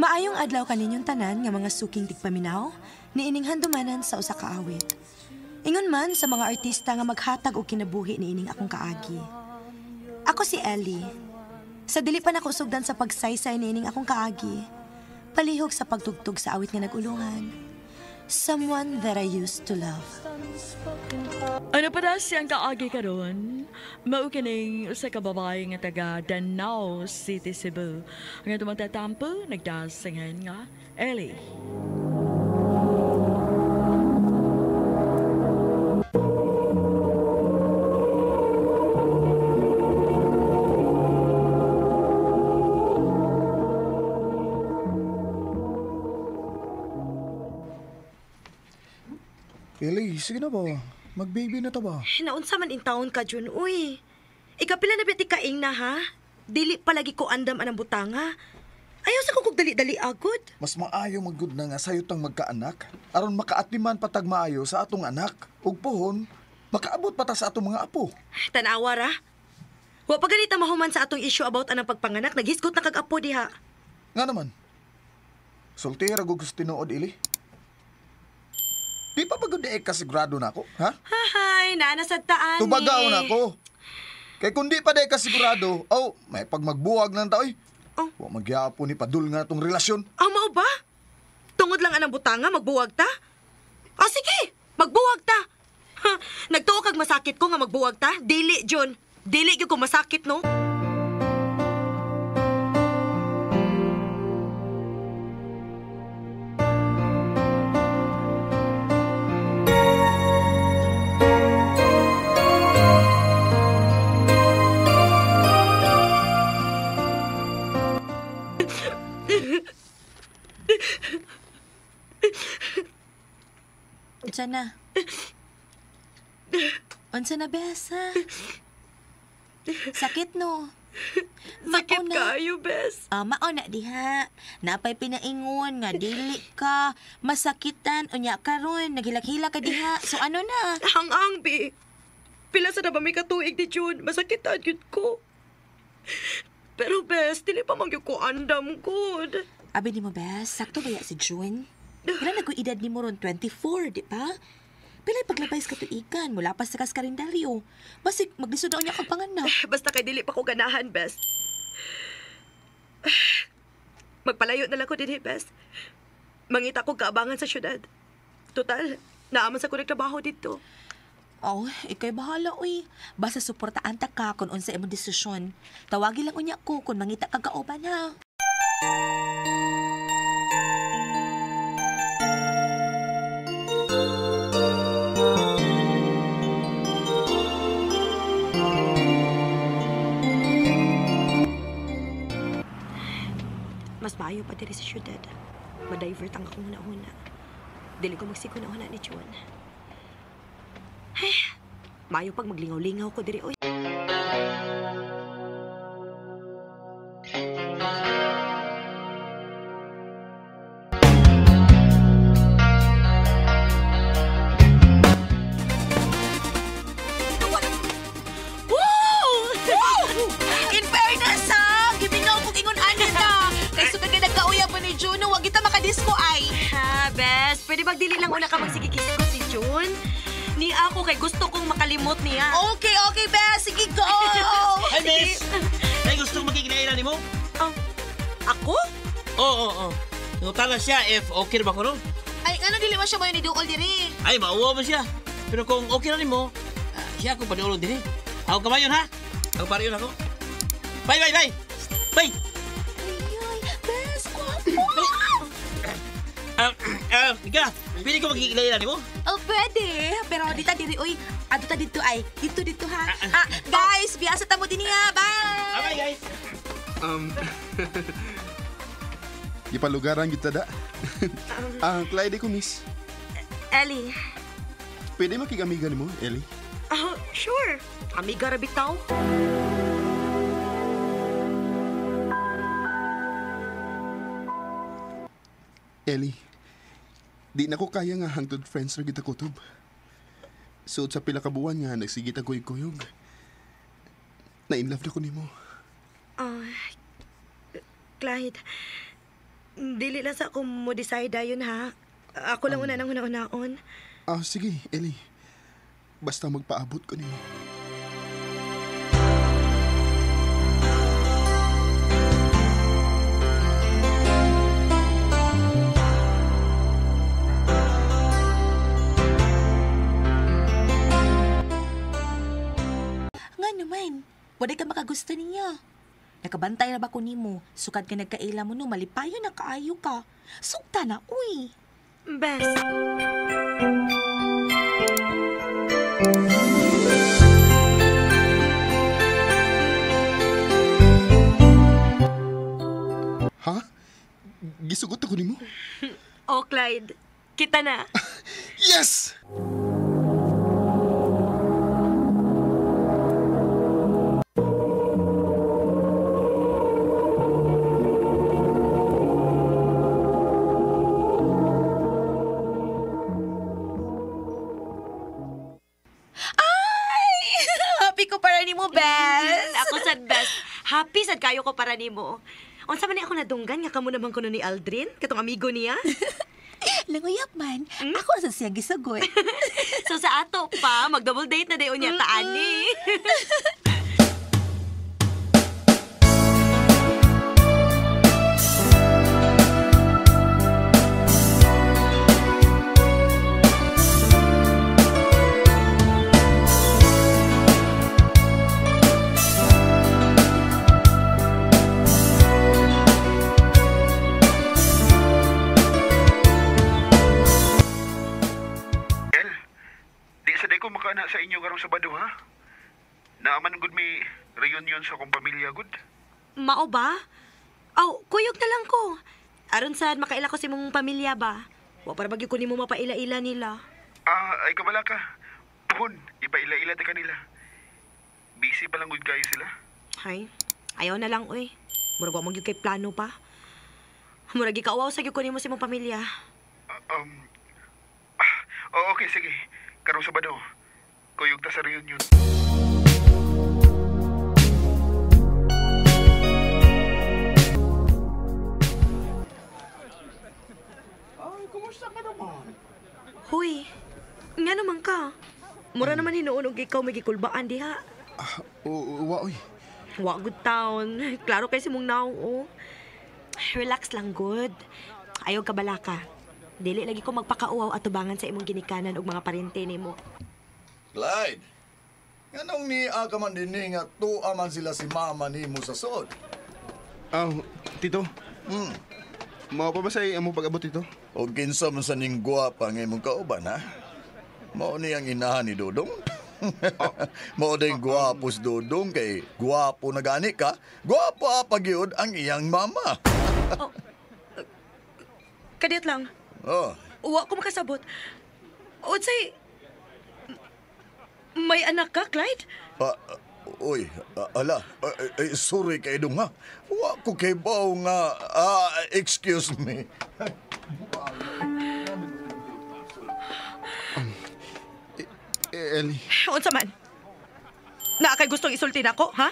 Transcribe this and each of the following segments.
Maayong adlaw kaninyong tanan nga mga suking tigpaminaw, niining handumanan sa usa ka awit. Ingon man sa mga artista nga maghatag og kinabuhi niining akong kaagi. Ako si Ellie. Sa dili pa nako sugdan sa pagsaysay niining akong kaagi, palihog sa pagtugtog sa awit nga nagulungan. Someone that I used to love. Ano pa na siyang kaagi karon? Mao kining usa ka babae nga taga Danao City, Cebu. Ang atong tatampo nagdasingan nga Ellie. Ellie, sige na ba? Mag-baby na ta ba? Naunsa man in taon ka, Jun, uy. Ikapila na biti kaing na, ha? Dili palagi ko andam anang butanga. Ayaw sa kukog dali-dali agod. Mas maayo magud na nga sayo tang magkaanak. Aron makaatiman patag maayo sa atong anak. Ug pohon, makaabot pa ta sa atong mga apo. Tanawa ra. Wa pa ganita mahuman sa atong issue about anang pagpanganak. Naghisgot na kag apo diha. Nga naman. Soltera gug sa tinuod, Eli. Di pa pagod eh kasigurado na ako, ha? Hay, naana sa taan. Tubagaw na ako. Kay kung di pa di kasigurado, oh, may pagmagbuwag ng tao, eh. Oh. Wa magyapon ni padul nga atong relasyon. Ah, mao ba? Tungod lang anang butanga, magbuwag ta? Ah, sige, magbuwag ta. Ha, nagtuo kag masakit ko nga magbuwag ta? Dili, John. Dili gyud ko masakit, no? Unsa na? Unsa na, Bes, ha? Sakit, no? Sakit kaayo, Bes. Ah, mauna diha. Napay pinaingon nga dili ka masakitan unya karon naghilak-hilak ka diha. So ano na? Hang-ang, bi. Pila sa na ba may katuig ni June? Masakitan yun ko. Pero, Bes, dili pa man gyud ko andam good. Abi nimo, Bes, sakto ba ya si June? Pila na ko edad ni mo ron? 24, di ba? Pila paglabay sa katuigan, mula pa sa kaskarindaryo. Basig, maglisod na niya kag panganak. Basta kay dili pa ko ganahan, Bes. Magpalayo na lang ko dinhi, Bes. Mangita ko kaabangan sa syudad. Total, naaman sa ko nagtrabaho dito. Oh, ikay bahala, uy. Basta suportaan ta ka kung unsa imong desisyon. Tawagi lang unya ko kung mangita ka kauban, ha? Mas maayo pa diri sa syudad. Ma-divert ang akong huna-huna. Dili ko magsiguna-huna ni Juan. Ay, maayo pag maglingaw-lingaw ko diri, oy. Woo! In fairness, ha? Gimingaw kong ingon ani ta. Kay sugod ka nagkauya pa ni Juno, wag kita makadisko ay. Ha, Bes, pwede bang dili lang una ka magsigikis ko si June? Ni ako kay gusto kong makalimot niya. Okay, okay, Bes. Sige, go! Hi, Bes! Ay, gusto kong magiging ni mo? Oh, ako? Oo. Nangutana siya if okay na ba ko, no? Ay, ano dili mo siya mo yun ni Duol diri? Ay, mauwa mo siya. Pero kung okay na ni mo, siya akong paniulong diri. Ako kamayon, ha? Ako pariyon ako. Bye, bye, bye! Bye! Ay, Bes, kwapo! Ika, pwede ko magiging ni mo? Oh, pwede. Pero dita diri, uy. Ato ta dito ay. Dito, dito, ha? Ah, guys, biyasa ta mo din niya. Bye! Bye, guys! Gipalugaran kita da. Clyde ko, miss. Ellie. Pwede makigamiga ni mo, Ellie? Oh, sure. Amiga ra bitaw. Ellie, di na ko kaya nga hangtod friends ra kita kutob. Suod sa pila ka buwan nga nagsigit ang kuyog-kuyog. Na-inlove na ko nimo. Clyde, Dili lang sa akong mo decide dayon ha. Ako lang una nang huna-hunaon. Sige, Ellie. Basta magpaabot ko nimo. Nga naman, wala ka makagusto niya. Nakabantay na ba ko nimo? Sukad ka nagkaila mo no, malipayon na kaayo ka. Sugta na, uy. Bes. Ha? Gisugot ako nimo? Oh, Clyde. Kita na. Yes! Ay! Happy ko para nimo, Bes. Ako sad best. Happy sad kayo ko para nimo. Unsa man ni ako nadunggan nga kamo naman kuno ni Aldrin, katong amigo niya. Languyap man, ako ra sa siyang gisugot. So sa ato pa, mag-double date na dayon niya ta ani. El, di sa ko makaana sa inyo karong Sabado, ha? Naaman gud may reunion sa akong pamilya gud. Mao ba? Aw, kuyog na lang ko. Aron sad makaila ko sa imong pamilya ba? Wa para bagyo ko nimo mapaila-ila nila. Ay kabala ka. Puhon, ipaila-ila ta kanila. Busy pa lang gud kayo sila. Hay, ayaw na lang oy. Murag wa man gyud kay plano pa. Murag gikauwaw sa gyud ko nimo sa imong pamilya. Okay, sige. Karong Sabado, kuyog ta sa reunion. Ay, kumusta ka naman? Huy, nga naman ka. Mura naman hinuon og ikaw may gikulbaan diha. Wa, oy. Wa good town. Klaro kay si mong naong oh. Relax lang good. Ayaw ka balaka. Dili lagi ko magpakauaw atubangan sa imong ginikanan og mga parente nimo. Clyde, nganong niya ka man dinhi nga tuwa man sila si mama nimo sa sod? Tito. Mao pa ba sa imo pag-abot, Tito? O kinsa man sa ning gwapa nga imong kauban, ha? Mao ni ang inahan ni Dodong? Mao din gwapo si Dodong kay gwapo na gani ka, gwapo pa gyud ang iyang mama. Kadiyot lang. Oh, Wa ko makasabot. Unsay may anak ka, Clyde? Uy, ala, sorry kay dong ha. Wa ko kay baw nga, excuse me. Ellie. Unsa man? Naa kay gustong isulti nako, ha?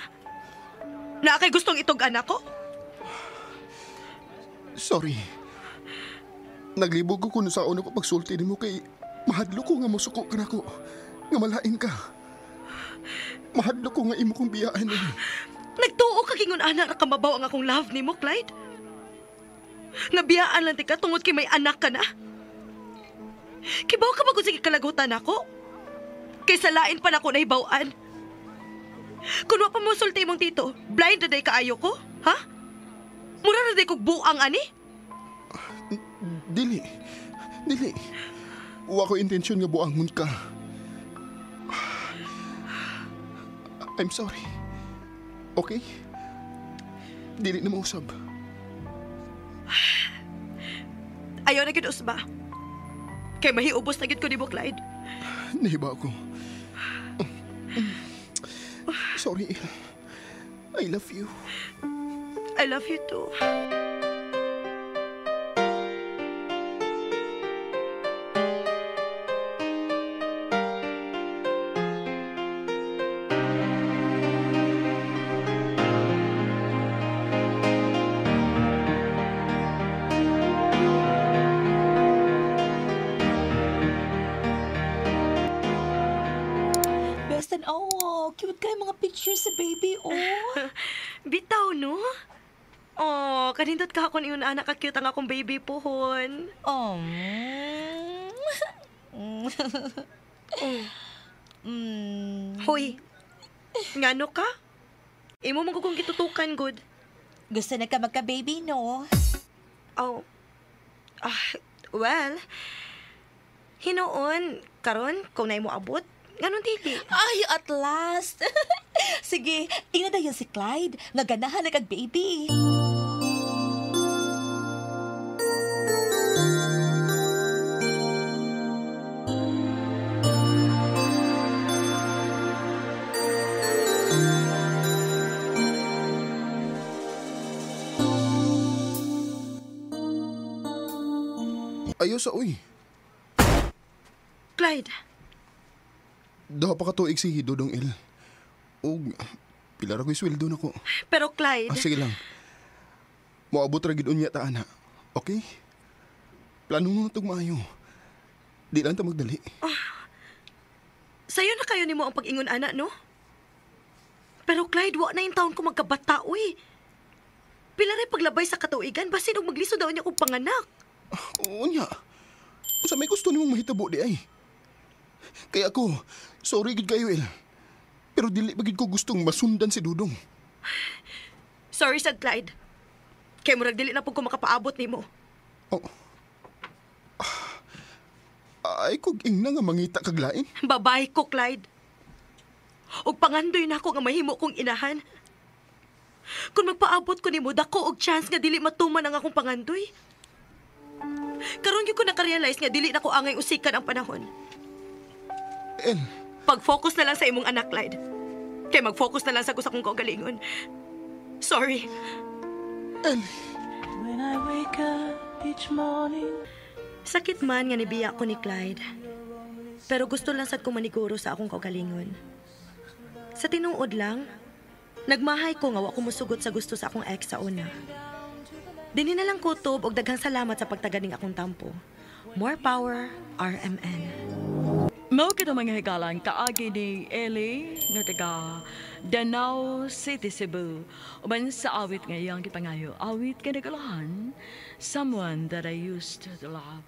Naa kay gustong itug-an nako? Sorry. Naglibog ko kuno sa una ko pagsulti nimo kay mahadlok ko nga mosuko ka nako. Nga malain ka. Mahadlok ko nga imo kong biyaan. Nagtuo ka kingon ana ra kamabaw ang akong love nimo, Clyde. Nga biyaan lang ti ka tungod kay may anak ka na. Kibaw ka ba kung sige kalagutan nako? Kay sa lain pa nako nahibaw-an. Kun wa pa mo sulti imong tito, blind na day kaayo ko, ha? Mura na day kog buang ani? Dili. Dili. Wa ko intensyon nga buangon ka. I'm sorry. Okay? Dili na mausab. Ayaw na gyud usba. Kay mahiubos na gyud ko nimo, Clyde. Nahiba ako. Sorry. I love you. I love you too. Ka-cute kayo mga pictures sa baby, oh. Bitaw, no? Oh, kanindot ka akong iyon anak ka-cute ang akong baby pohon. Oh. Hoy, ngano ka? Imo man ko kung gitutukan, good. Gusto na ka magka-baby, no? Oh. Ah, well, hinuon, karon kung naimo abot, nganon dili. Ay, at last. Sige, ingna dayon si Clyde. Nga ganahan na kag baby. Ayo sa uy. Clyde, Duha pa ka tuig si Dudong El. Og pila ra ko'y sweldo nako. pero Clyde, Ah, sige lang. Moabot ra gid unya ta ana. Okay? Plano mo tug maayo. Di lang ta magdali. Sayo na kayo nimo ang pag-ingon ana, no? Pero Clyde, wa na yung taon ko magkabata, uy. Pila rin paglabay sa katuigan, basin og maglisod daw niya kong panganak. Unya. Unsa may gusto nimong mahitabo di ay? Kaya ako, sorry gid kayo El. Pero dili ba gid ko gustong masundan si Dudong. Sorry sad, Clyde. Kay murag dili na pud ko makapaabot nimo. Oh. Ay, kog ingna nga mangita kag lain. Babae ko, Clyde. Og pangandoy na ako nga mahimo kong inahan. Kung magpaabot ko nimo, dako og chance nga dili matuman ang akong pangandoy. Karon gyud ko nakarealize nga dili na ko angay usikan ang panahon. El, Pag-focus na lang sa imong anak, Clyde. Kay mag-focus na lang sa gusto kong kaugalingon. Sorry. El, When I wake up each morning, Sakit man nga nibiya ko ni Clyde. Pero gusto lang sad ko maniguro sa akong kaugalingon. Sa tinuod lang, nagmahay ko nga wa ko musugot sa gusto sa akong ex sa una. Dini na lang kutob og daghang salamat sa pagtaganing akong tampo. More power, RMN. Mao kito mga higalan kaagi ni Ellie nga taga Danao City, Cebu. Uban sa awit nga iyang gipangayo. Awit kay nagulahan, Someone That I Used to Love.